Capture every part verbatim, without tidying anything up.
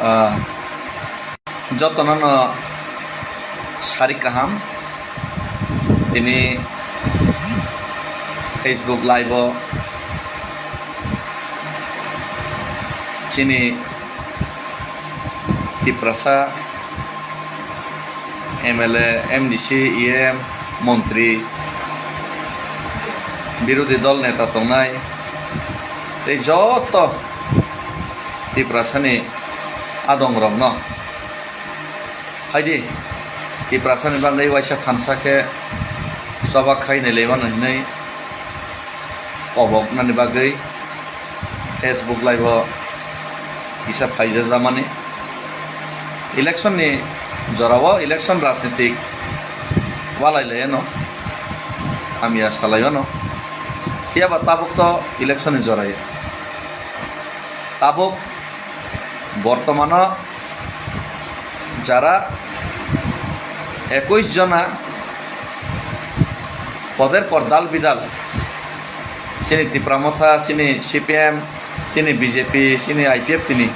Ah, jotono no sari kaham. Tini Facebook Live o chini Tiprasa M L A, M D C, E M, montri, birodhi dol neta tongnai tei joto Tiprasani adongrokno phaidi, Tiprasani bagwi waisa thansa khe choba khai nailaimano hinwi koboknani bagwi Facebook Live o kisa phaijajamani. Election ni jorao election rajnitik walai laiano, hamya salaiono. Phiyaba tabuk to election ni jorao. Tabuk bortomano jara ekush jona poder por dal bidal, chini Tipra Motha, chini C P M, chini B J P, chini I P F tini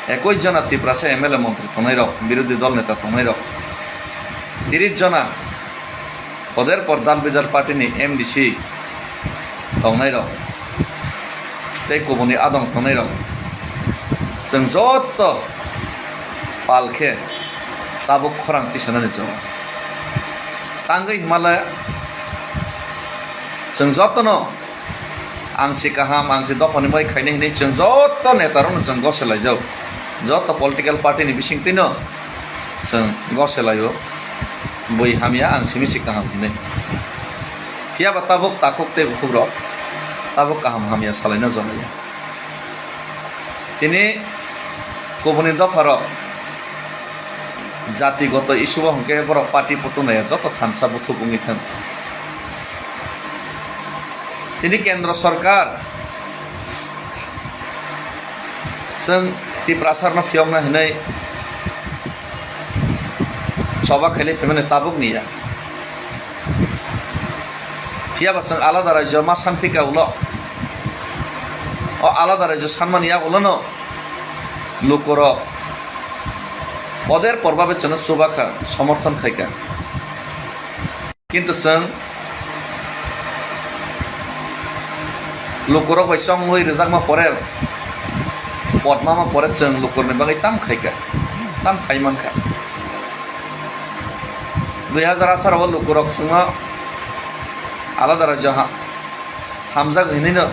ekush jona Tiprasa M L A montri tongnai rok, birodhi dol neta tongnai rok, tiris jona poder por dal bidal party ni M D C tongnai rok tei kubuni adong tongnai rok, chwng joto pal khe tabuk khorang tisanani chwng tangwi himale chwng jotono ang si kaham, ang si dophani moi khainai hinwi chwng joto neta rokno chwng goselaijak, joto political party ni bisingtwino chwng goselaio, bui hamya ang simi si kaham hinwi. Phiyaba tabuk takhuk tei bukhuk rok tabuk kaham hamya salaina jolaio. Tini kubuni dopha rok jatigoto issue o hwnkhe borok party putunai joto thansa buthuk wngwi thang. Tini kendro sorkar chwng Tiprasarno phiyokna hinwi choba khailai phaimani tabuk niya. Phiyaba chwng alada rajyo ma sanphika ulo, o alada rajyo sanmani yagulono lukurok poder porbabe chwngno chubakha, somorthon khaikha. Kintu chwng lukurok bai chongwi rwjakma pore, potmama pore chwng lukurokni bagwi tam khaikha, tam khaimankha. Dui hazar atharo o lukurok chwngno alada rajyo ha-, hamjak hinwino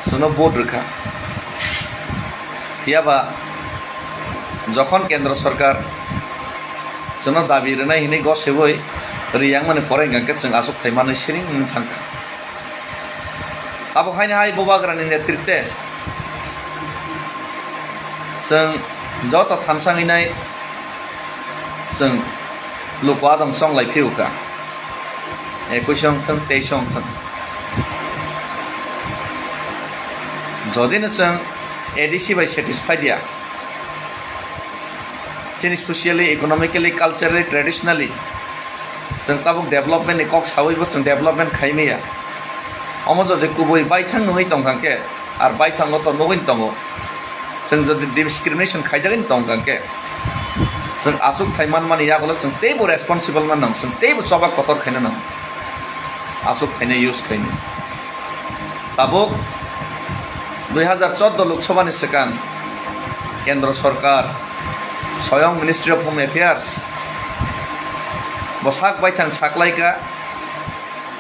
chwngno vote rwkha. Phiyaba jokhon kendro sorkar chwngno dabi rwnai hinwi gosebwi riyangmani pore hwnkhe chwng achukthai manwi siring wngwi thangkha. Abo haino hai Bubagrani netritwe chwng joto thansa wngwi nai. Chwng luku adong chonglai phiyokha, ekush wng thwng, teis wng thwng. Jodi no chwng A D C bai satisfied ya, chini socially, economically, culturally, traditionally chwng tabuk development ni kok sawi bo chwng development khai maya. Omo jodi kubui baithang nungwi tongkha khe, ar baithango to nugwi tongo. Chwng jodi discrimination khaijagwi tongkha khe, chwng achukthai manmani yagulo chwng teibo responsible wngna nang, chwng teibo choba kotor khaina nang. Achukthai no use khaini. Tabuk dui hazar chordo Lok Sabha ni swkang Kendro Sorkar, Soyong Ministry of Home Affairs, bo sak baithang saklaika,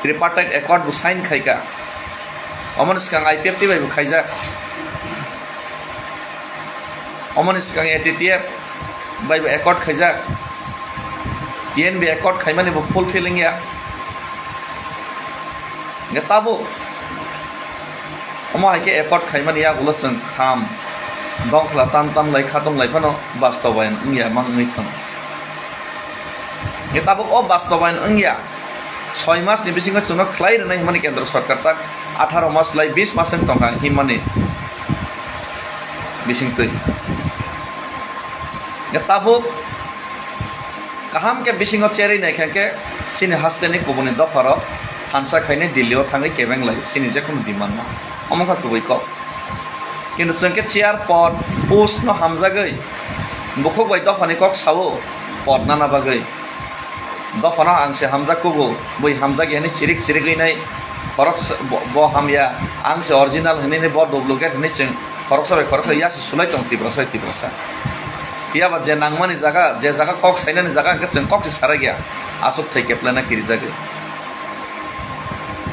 tripartite accord bo sign khaika. Omoni swkang I P F T bai bo khaijak. Omoni swkang A T T F bai bo accord khaijak. T N B accord khaimani bo fulfill wngya. Hingke tabuk omo hai khe accord khaimani yagulo chwng kham dongkhla tam tam lai khatung lai phano bastobayan wngya mang wngwi thang. Hingke tabuk o bastobayan wngya. Soi mas ni bisingo chwngno khlai rwnai hwnmani Kendra Sarkar tak atharo mas lai bis mas wng tongkha himani bisingtwi. Hingke tabuk kaham khe bisingo cherwi naikha khe chini hasteni kubuni dopharok thansa khainai Delhi o thangwi kebeng lai chini jekhunu demand no. Omo wngkha kubui kok. Kintu chwng khe chair, pod, post no hamjagwi bukhuk bai dophani kok sao pod nana bagwi. Dophano ang se hamjak kugo, bui hamjak ya hinwi chirik chirik wi nai khorok s-, bo, bo hamya, ang se original hinwi nai bo duplicate hinwi chwng khoroksa bai khoroksa ya se sulai tong Tiprasa bai Tiprasa. Phiya ba je nangmani jaga, je jaga kok sainani jaga hwnkhe chwng kok se sarai ya, aswk thai keplana kirijagwi.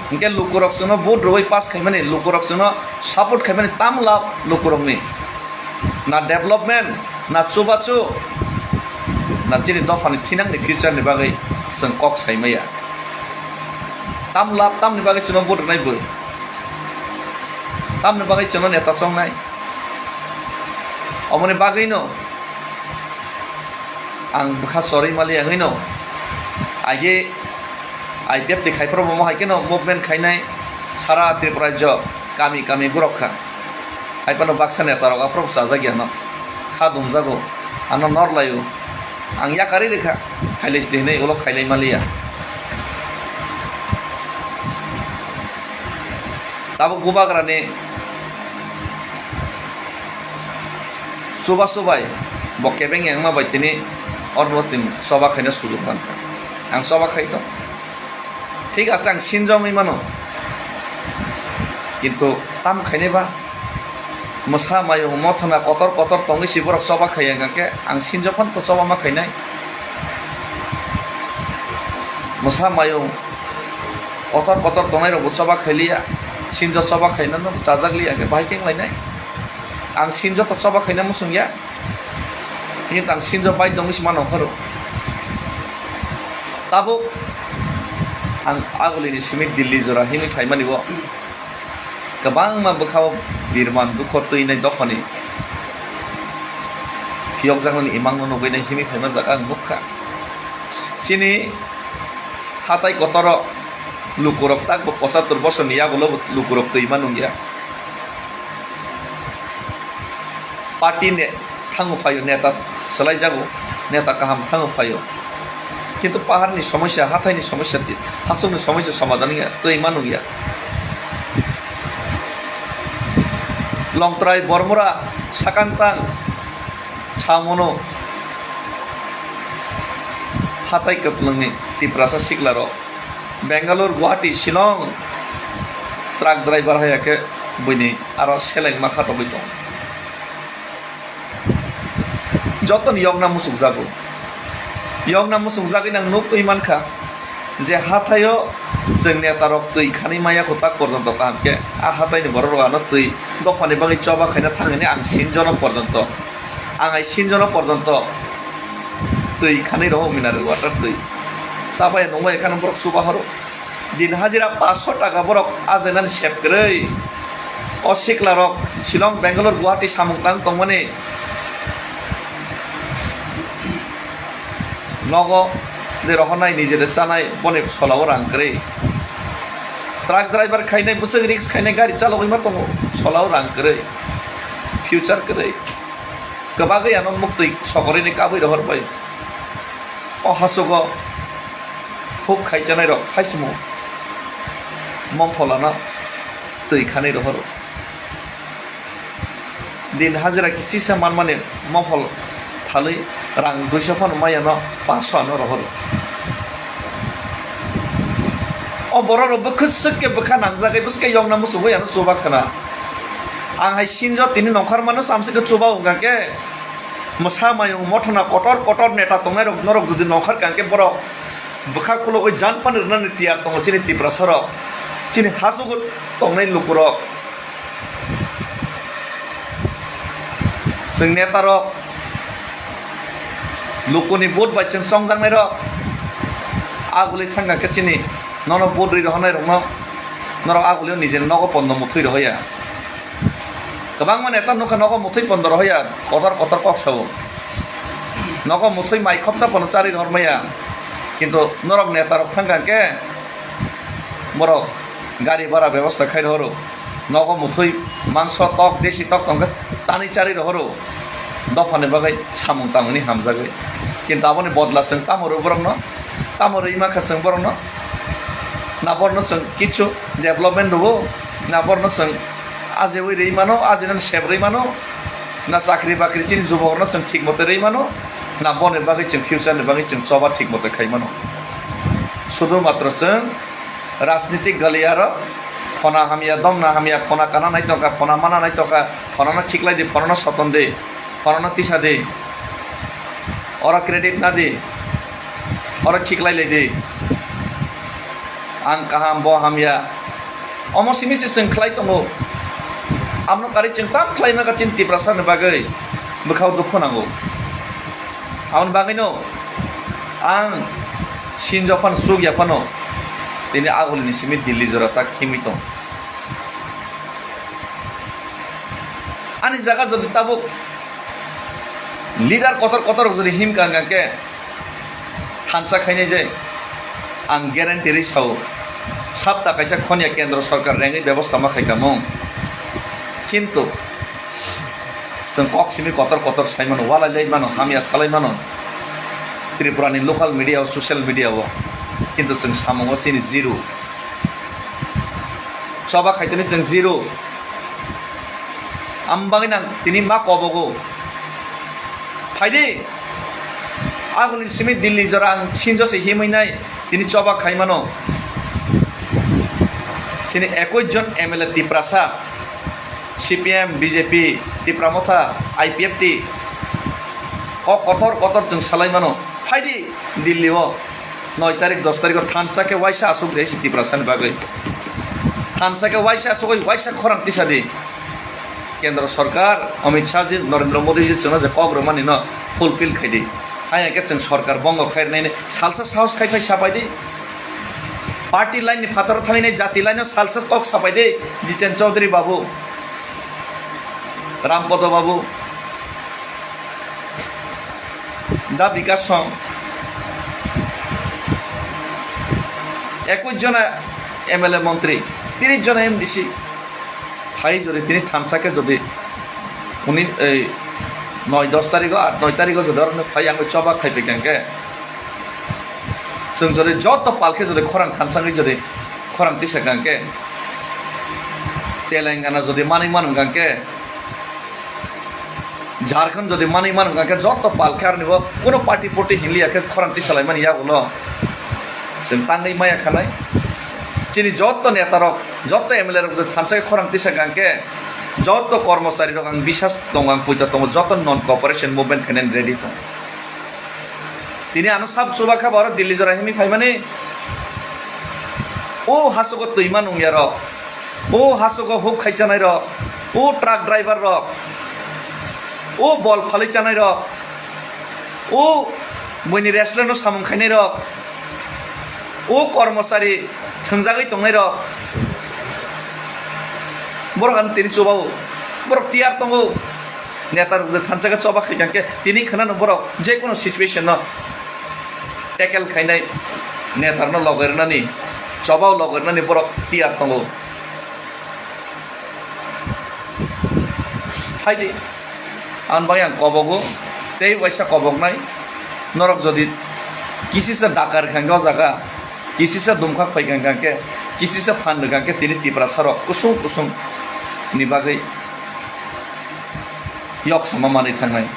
Hwnkhe lukurok chwngno vote rwui pass khaimani, lukurok chwngno support khaimani tam lab lukurokni. Na development, na chubachu, na chini dophani thinangni future ni bagwi chwng kok saimaya. Tam lab, tamni bagwi chwngno vote rwnai bwrwi? Tamni bagwi chwngno neta chongnai? Omoni bagwino ang bwkha chorwi mali wngwino age I P F T khai phuru bo hai kheno movement khainai sara Tripura rajyo kami kami gurok kha. Hai phano baksa neta rok aphuru chajak ya no kha dumjago, ano nor laio. Ang yakarwi rwkha, khailai sidi hinwi ulo khailai maliya. Tabuk bubagrani chubachu bai bo kebeng wngma bai tini orbo tini choba khaina sujuk mankha. Ang choba khai tong. Thik ase, ang sinjo wngwi mano. Kintu tamo khainai ba? Mwsa mayung mothona kotor kotor tongwi si borok choba khaiya hwnkha khe ang sinjo phano to choba ma khainai. Mwsa mayung kotor kotor tongnai rokbo choba khailiya, sinjo choba khainano chajak liya hwnkhe bahai khe wnglainai? Ang sinjo to choba khaina muchung ya. Hini tang sinjo bai tongwi se mano pharo. Tabuk ang agulini simi Delhi jora himwi phaimani o kwbangma bwkhao birman dukho twinai dophani phiyokjaknani imangno nugwi nai himwi phaima jaga ang nukha. Chini hatai kotoro lukurok takbo pochattor bosorni yagulo lukurok twima nungya. Party ne thango phaio, neta swlaijago, neta kaham thango phaio. Kintu paharni somosya, hathaini somosya, ti-, hachukni somosya somadhan wngya, twi ma nungya. Longtrai Bormura sakang tang samono hatai kwplwngni Tiprasa siklarok Bangalore, Guwahati, Shillong truck driver hai khe buini aro seleng ma khatogwi tong. Jotoni yokna muchukjago. Yokna muchukjagwi nang nukwi mankha je hathaio chwng netarok twi khanwi maya kho tak porjonto kaham khe a hathaini borok rok ano twi dophani bagwi choba khaina thang hwnwi ang sinjono porjonto, ang ai sinjono porjonto twi khanwi rohor mineral water twi. Chabai nungbai kheno borok chuba horo. Din hajira paanch sho taka borok ajainani sep kwrwi. O siklarok Shillong, Bangalore, Guwahati samung tang tongmani nogo je rohornai, nijede chanai, boni solao rang kwrwi. Truck driver khainai, bwswk risk khainai, gari chalogwi ma tongo, solao rang kwrwi, future kwrwi. Kwbagwi ano muktwi sokorini kabwi rohor bai. O hachugo huk khai chanai rok thaisimo mopholano twi khanwi rohoro. Din hajira kisisa manmani mophol thalwi rang duiso phano maya no paanch sho ano rohoro. O borok rok bwkhwswk khe bwkha nangjagwi bwswk khe yokna muchungwi ano chuba khna. Ang hai sinjo tini nongkhor mano samsik khe chuba wngkha khe. Mwsa mayung mothona kotor kotor neta tongnai rok norok jodi nongkhor kha khe borok bwkha khulugwi jan pani rwnani tiyar tongo chini Tiprasa rok, chini hachugo tongnai lukurok. Chwng neta rok lukuni vote bai chwng chongjaknai rok aguli thangkha khe chini nono vote rwi rohornai rokno norok agulio nijeni nogo pondo muthwi rohoya. Kwbangma neta nukha nogo muthwi pondo rohoya, kotor kotor kok sao. Nogo muthwi mai khopsa pono charwi rohormaya. Kintu norok neta rok thangkha khe borok gari bhara bebosta khai rohoro. Nogo muthwi mangso tok, desi tok tongkhe tanwi charwi rohoro. Dophani bagwi samung tangmani hamjagwi. Kintu aboni bodla chwng tamo rw borokno? Tamo rwi mankha chwng borokno? Na borno chwng kichu development rwo? Na borno chwng Ajewi rwi mano, ajenani sep rwi mano, na chakri bakri chini jubokrokno chwng thik mote rwi mano, na boni bagwi chwng future ni bagwi chwng choba thik mote khai mano. Sudhu matro chwng rajnitik galiyarok, phona hamya, domna hamya, phona kana nai tongkha, phona mana nai tongkha, phonano khiklai di, phonano soton di, phonano tisa di, oro credit na di, oro khiklai lai di. Ang kaham, bo hamya. Omo simi se chwng khlai tongo. Amno kari chwng tam khlai maka chini Tiprasa ni bagwi bwkhao dukhu nango. Aboni bagwino ang sinjo phano chukya phano tini agulini simi Delhi jora tak himwi tong. Ani jaga jodi tabuk leader kotor kotor jodi himka hwnkha khe, thansa khainai je ang guarantee rwi sao, sapta kaisa khoniya kendro sorkar rengwi bebosta ma khaika mung. Kintu chwng kok simi kotor kotor sai mano, walai lai mano, hamya salai mano Tripura ni local media o, social media o, kintu chwng samungo chini zero. Choba khaitani chwng zero. Ang bagwi nang tini ma kobogo. Phaidi. Agulini simi Delhi jora ang sinjo se himwi nai tini choba khai mano. Chini ekwis jon M L A Tiprasa, C P M, B J P, Tipra Motha, I P F T, kok kotor kotor chwng salai mano. Phaidi Delhi o. Noi tarik, dos tarik o thansa khe waisa aswk rei si Tiprasa ni bagwi. Thansa khe waisa aswk oi waisa khorang tisa di. Kendro sorkar, Amit Shah ji, Narendra Modi ji chwngno je kok rwmani no fulfill khai di. Haya khe chwng sorkar bongo khai rwnai ni salsa sahos khai phai sapai di. Party line ni phataro thangwi nai jati line o salsa kok sapai di. Jiten Chaudhary babu, Rampodo babu, Da Bikash song, ekwis jona M L A montri, tris jona M D C, phai jodi tini thansa khe jodi uni ei noi dos tarigo, at noi tarigo jodi oro phai ang choba khai paikan khe, chwng jodi joto pal khe jodi khorang thansa wngwi jodi khorang tisa kan khe, Telangana jodi manwi mano kan khe, Jharkhand jodi manwi mano hwnkha khe joto pal khe aroni bo kuno party party hinliya khe khorang tisalaimani yagulo chwng tangwi maya khanai. Chini joto neta rok, joto M L A rok jodi thansa khe khorang tisa hwnkha khe joto kormochari rok ang bisas tongo, ang puito tongo, joto non cooperation movement khainani ready tongo. Tini ano sab chuba kha bo aro Delhi jora himwi phaimani. O hasogo twima nungya rok, o hasogo huk khaisanai rok, o truck driver rok, o bol phalwi chanai rok, o buini restaurant o samung khainai rok, o kormochari thwngjagwi tongnai rok, borok ano tini chuba o, borok tiyar tongo. Neta rok je thansa khe choba khai khe tini khwnano borok je kono situation no tackle khainai, neta rokno logai rwnani, choba o logai rwnani borok tiyar tongo. Phaidi, ang bai ang kobogo, tei waisa koboknai, norok jodi kisisa dakar kha o jaga, kisisa dumkhak phai kha khe, kisisa phan rwkha khe tini Tiprasa rok kusung kusung ni bagwi yok sama manwi thangnai.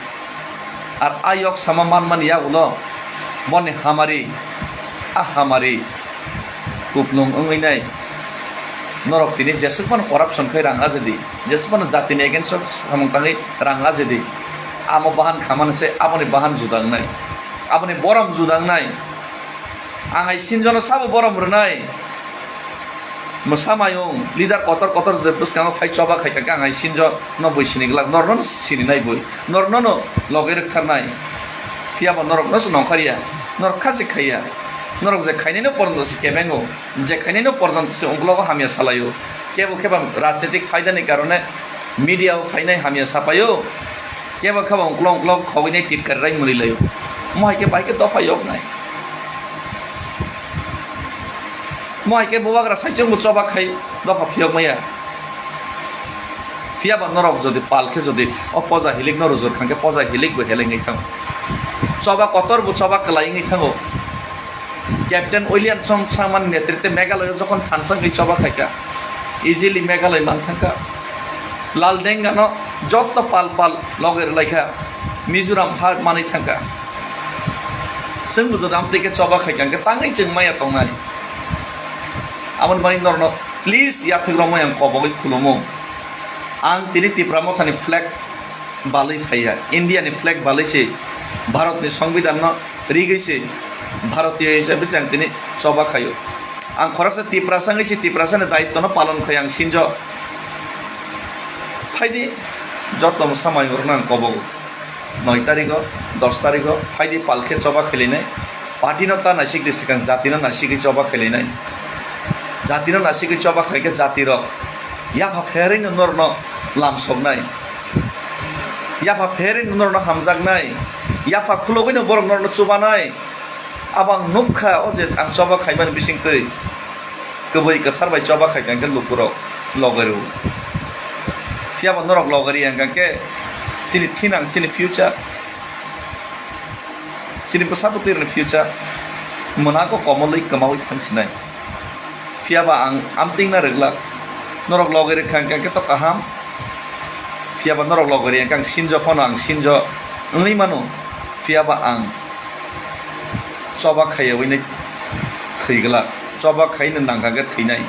Ar a yok sama manmani yagulo boni hamari, a hamari kuplung wngwi nai. Norok tini jeswk phano corruption khai rang ajadi, jeswk phano jatini against o samung tangwi rang ajadi. Amo bahan khamani se aboni bahan juda wngnai, aboni borom juda wngnai. Ang hai sinjono sabo borom rwnai. Mwsa mayung, leader kotor kotor je bwskango phai choba khai kha, ang hai sinjo no bui sini glak, norno no sini nai bui, norno no loge rwk tharnai. Phiya bo norok no se nongkhar ya, norok kha se khai ya, norok je khainai no porjonto se kebengo, je khainai no porjonto se ungklogo hamya salai o, kebo khe ba rajnitik phaida ni karone media o phainai hamya sapai o. Kebo khe bo uklok uklok khogwi nai titkar rai mwnwi lai o. Mo hai khe bai khe dopha yok nai. Mo hai khe bubagra saichung bo choba khai dopha phiyok maya. Phiya ba norok jodi pal khe jodi o poja hilik no rujur khan khe poja hilik bo helengwi thango. Choba kotor bo choba kwlai wngwi thango. Captain Williamson Sangma ni netrite Meghalaya o jokhon thansa wngwi choba khaikha, easily Meghalaya man thangkha. Lal Dengano jotto pal pal loge rwlaikha, Mizoram ha manwi thangkha. Chwngbo jodi amtwi khe choba khaikha hwnkhe tangwi chwng maya tongnai. Aboni bagwi norokno please yathek romwi ang kobogwi khulumo. Ang tini Tipra Mothani flag balwi phaiya, India ni flag balwi se Bharat ni Songbidan no rigwi se Bharatiyo hisabe se ang tini choba khaio. Ang khoroksa Tiprasa wngwi se Tiprasa ni daitto no palon khai ang sinjo. Phaidi joto mwsa mai borok no ang kobogo. Noi tarigo, dos tarigo phaidi pal khe choba khailainai. Party no ta naisik di swkang jati no naisigwi choba khailainai. Jati no naisigwi choba khaikhe jati rok yapha pherwi no norok no lam soknai. Yapha pherwi no norok no hamjaknai. Yapha khulogwi no borok norok no chubanai. Abo ang nukha o je ang choba khaimani bisingtwi. Kwbwi kwthar bai choba khaikha hwnkhe lukurok loge rw. Phiya ba norok loge rw hwnkhe chini thinang chini future. Chini bwsa bwtwi rokni future mwnago komolwi kwmawi thangsinai. Phiya ba ang amtwingna rwglak. Norok loge rwkha hwnkhe to kaham. Phiya ba norok loge rw hwnkhe ang sinjo phano ang sinjo wngwi mano. Phiya ba ang choba khaiyawi nai thwi glak. Choba khai no nangkha khe thwinai.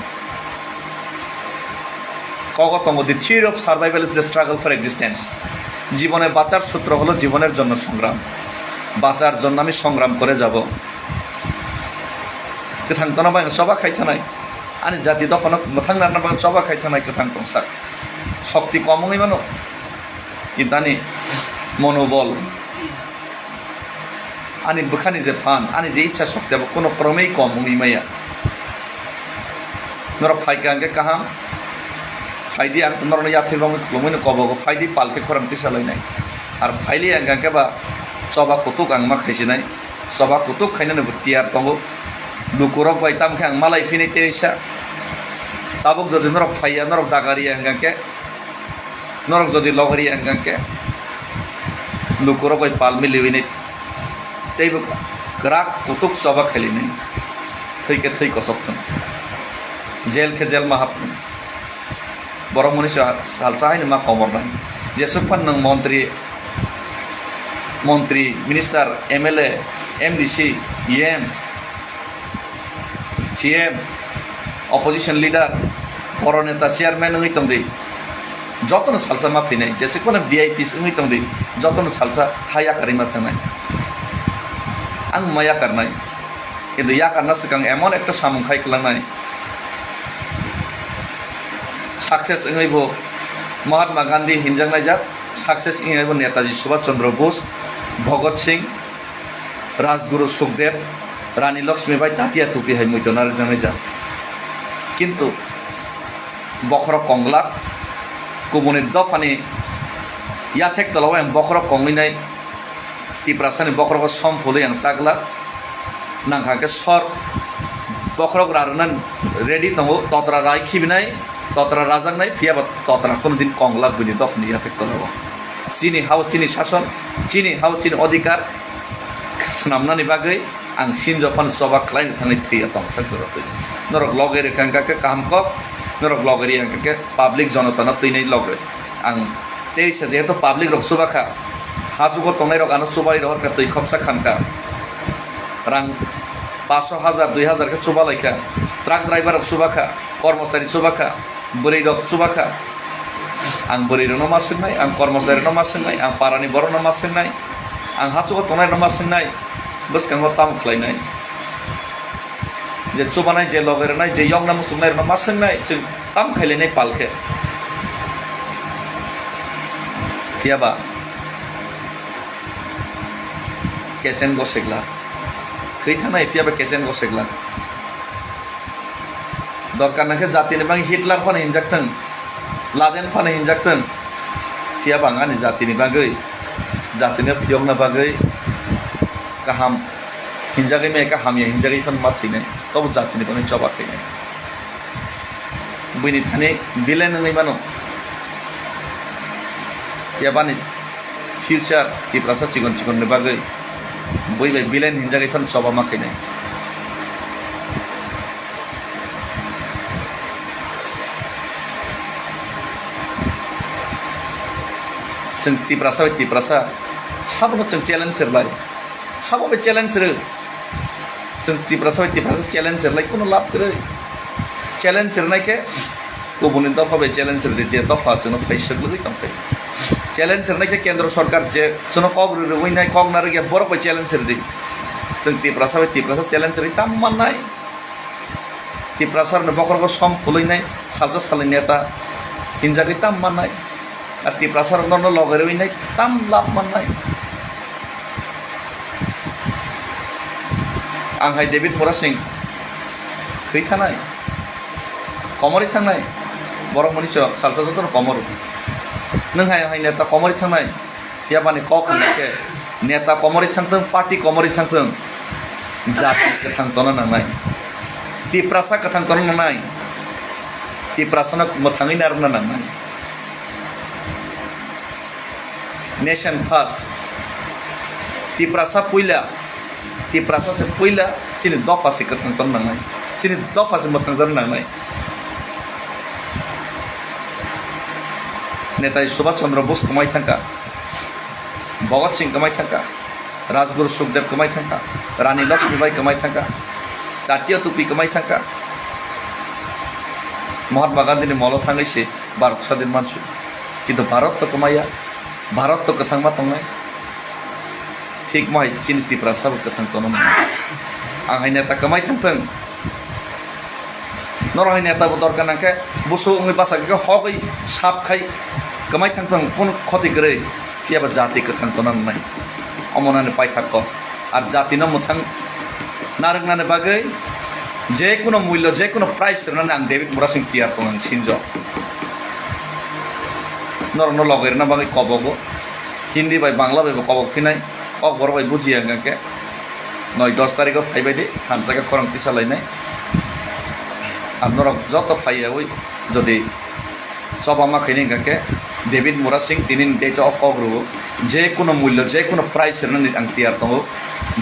Kogo tongo, "The theory of survival is the struggle for existence." জীবনে বাঁচার সূত্র হলো জীবনের জন্য সংগ্রাম। বাঁচার জন্য আমি সংগ্রাম করে যাব। Kwthang tongna bagwi choba khai thanai. Ani jati dophano mwthang narwkna bagwi choba khai thanai kwthang tongsa. Shokti kom wngwi mano. Kintu ani monobol, ani bwkhani je phan, ani je ichha shokti abo kono kromwi kom wngwi maya. Norok phaikha hwnkhe kaham. Phaidi ang norokno yathek romwi khulumwi no kobogo, phaidi pal khe khorang tisa lainai. Ar phaili ang hwnkhe ba choba kutuk ang ma khaisinai. Choba kutuk khainani bo tiyar tongo. Lukurok bai tamo khe ang malai phini teisa. Tabuk jodi norok phaiya, norok dagariya hwnkhe, norok jodi logariya hwnkhe, lukurok bai pal miliwi nai teibo kwrak kutuk choba khailinai. Thwi khe thwi kosok thung, jel khe jel ma hap thung. Borok mwnwi sa-, salsa haino ma komornai. Jesuk phan nwng montri, montri, minister, M L A, M D C, E M, C M, opposition leader, boro neta, chairman wngwi tongdi. Jotono salsa ma thwinai. Jesuk phano V I Ps wngwi tongdi. Jotono salsa ha yakarwi ma thangnai. Ang ma yakarnai. Kintu yakarna swkang emon ekta samung khai kwlangnai. Success wngwi bo Mahatma Gandhi hinjaknai jak, success wngwi bo Netaji Subhash Chandra Bose, Bhagat Singh, Rajguru Sukhdev, Rani Lakshmi bai tatia tupi hai muitu narwkjaknai jak. Kintu bokhorok konglak, kubuni dophani yathek tolao ang bokhorok kongwi nai. Tiprasani bokhorogo som phulwi ang chak glak. Nangkha khe sor bokhorok rarwna ready tongo, totra rai khibinai, totra rajaknai, phiya ba totra kono din kong glak buini dophani yathek tolao. Chini hao chini sason, chini hao chini odhikar swnamnani bagwi ang sinjo phano choba khlaina thangwi thwiya tongsa kwrwtwi. Norok loge rwkha hwnkha khe kaham kok, norok loge rwya hwnkha khe public jonotano twinai loge. Ang teisa jehetu public rok chuba kha, hachugo tongnai rok ano chubai rohor kha, twi khopsa khan kha. Rang paanch sho hajar, dui hajar khe chuba lai kha. Truck driver rok chuba kha, kormochari chuba kha, bwrwi rok chuba kha. Ang bwrwi rokno ma swngnai, ang kormochari no ma swngnai, ang parani borok no ma swngnai, ang hachugo tongnai rok no ma swngnai, bwskango tamo khlainai. Je chubanai, je loge rwnai, je yokna muchungnai rokno ma swngnai, chwng tam khailainai pal khe. Phiya ba kechen gosek glak. Thwi thangnai phiya ba kechen gosek glak. Dorkar nangkhe jatini bagwi Hitler phano hinjak thung, Laden phano hinjak thung, phiya ba ang ani jatini bagwi, jatino phiyokna bagwi kaham hinjagwi maya khe hamya hinjagwi phano ma thwinai, tobo jatini bagwi choba khainai. Buini thani villain wngwi mano. Phiya bani future Tiprasa chikon chikon ni bagwi bui bai villain hinjagwi phano choba ma khainai. Chwng Tiprasa bai Tiprasa sabono chwng challenge rwlai. Sabo bai challenge rw. Chwng Tiprasa bai Tiprasa challenge rwlai, kuno lab kwrwi. Challenge rwnai khe kubuni dopha bai challenge rwdi, je dopha chwngno phai swk lwgwi tongthai. Challenge rwnai khe kendro sorkar je chwngno kok rw-, rwui nai, kok narwk ya, borok bai challenge rwdi. Chwng Tiprasa bai Tiprasa challenge rwui tam mannai. Tiprasa rokni bokhorogo som phulwi nai, salsa salni neta hinjagwi tam mannai. Ar Tiprasa rok norno loge rwui nai tam lab mannai. Ang hai David Murasing thwi thanai, komorwi thangnai, borok mani chwrak salsa jotono komoro. Nwng hai hai neta komorwi thangnai, phiya bani kok hwnga khe neta komorwi thangthwng, party komorwi thangthwng, jati kwthang tongna nangnai, Tiprasa kwthang tongna nangnai, Tiprasano mwthangwi narwkna nangnai. Nation first. Tiprasa puila, Tiprasa se puila, chini dopha se kwthang tong nangnai, chini dopha se mwthangjakna nangnai. Netai Subhash Chandra Bose kwmai thangkha, Bhagat Singh kwmai thangkha, Rajguru Sukhdev kwmai thangkha, Rani Lakshmibai kwmai thangkha, Tatya Topi kwmai thangkha, Mahatma Gandhi ni molo thangwi se Bharat sadin mansu. Kintu Bharat to kwmaya, Bharat to kwthangma tongnai. Thik mo hai chini Tiprasa bo kwthang tongna nangnai. Ang hai neta kwmai thangthwng. Norok hai neta bo dorkar nangkhe busu wngwi basa khe hogwi sap khai kwmai thangthwng, kunu khoti kwrwi, phiya ba jati kwthang tongna nangnai. Omo nani paithak kok. Ar jatino mwthang narwknani bagwi je kuno mullo, je kuno price rwnani ang David Murasing tiyar tongo, ang sinjok. Norokno logi rwna bagwi kobogo, Hindi bai Bangla bai bo kobok phinai, Kokborok bai bujiya hwnkha khe noi dos tarikho phaibai di, thansa khe khorang tisa lainai. Ar norok joto phaiyaui jodi choba ma khaini hwnkha khe David Murasing tini ni date o kok rwo, je kuno mullo, je kuno price rwnani ang tiyar tongo,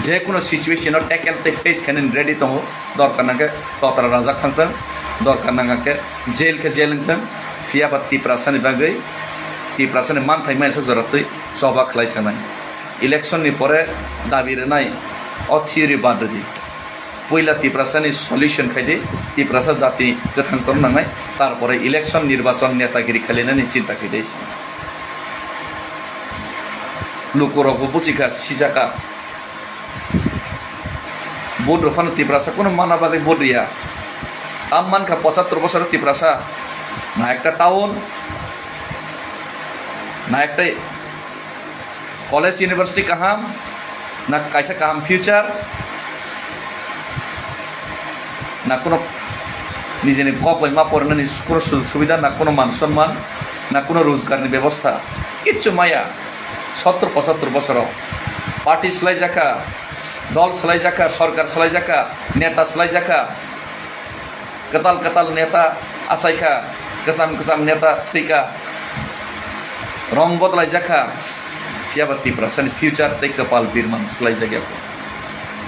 je kuno situation o tackle tei face khainani ready tongo, dorkar nangkhe totra rajak thangthwng, dorkar nangkhe jail khe jail wngthwng, phiya ba Tiprasani bagwi, Tiprasani manthai maya se jora twi choba khlai thangnai. Election ni pore dabi rwnai o theory bad rwdi. Puila Tiprasani solution khaidi, Tiprasa jati kwthang tongna nangnai, tarpore election, nirbachon, netagiri khalinani chinta khaidi. Lukurokbo buchikha, sijakha. Vote rw phano Tiprasa kunu mana bagwi vote riya. Tam mankha pochattor bosor Tiprasa. Na ekta town, na ekta college, university kaham, na kaisa kaham future, na kuno nijeni kok bai ma porinani kuno sujog subida, na kuno man sonman, na kuno rojgarni bebosta, kichu maya. Sottor pochattor bosoro party swlaijakha, dol swlaijakha, sorkar swlaijakha, neta swlaijakha. Kwtal kwtal neta achaikha, kwcham kwcham neta thwikha, rong bodolaijakha, phiya ba Tiprasani future tei kwpal birman swlaijakya.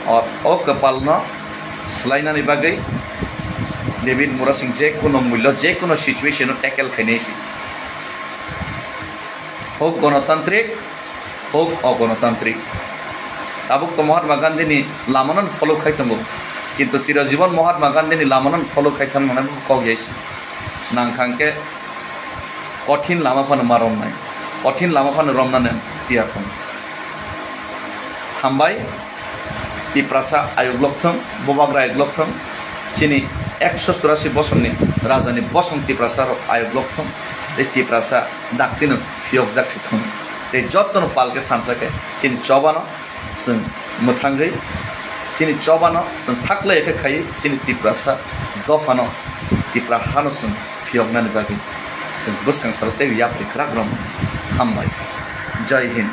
O, o kwpalno swlainani bagwi David Murasing je kuno mullo, je kuno situation o tackle khainai se. Hok gonotantrik, hok ogonotantrik. Tabuk to Mahatma Gandhi ni lamano follow khai tongo, kintu chirojibon Mahatma Gandhi ni lamano follow khai thang manai kok jai se. Nang khang khe kothin lama phano ma romnai, kothin lama phano romnani tiyar tongo. Hambai. Tiprasa ayuk lokthwng, Bubagra ayuk lokthwng, chini ekso churasi bosorni rajani bosong Tiprasa rok ayuk lokthwng, tei Tiprasa daktino phiyokjak se thung. Tei jotono palke thansa khe chini chobano chwng mwthangwi, chini chobano chwng thaklai khe khaiwi chini Tiprasa dophano, Tipra hano chwng phiyoknani bagwi chwng bwskang salo tei yapri kwrak romwi hambai. Jai Hind.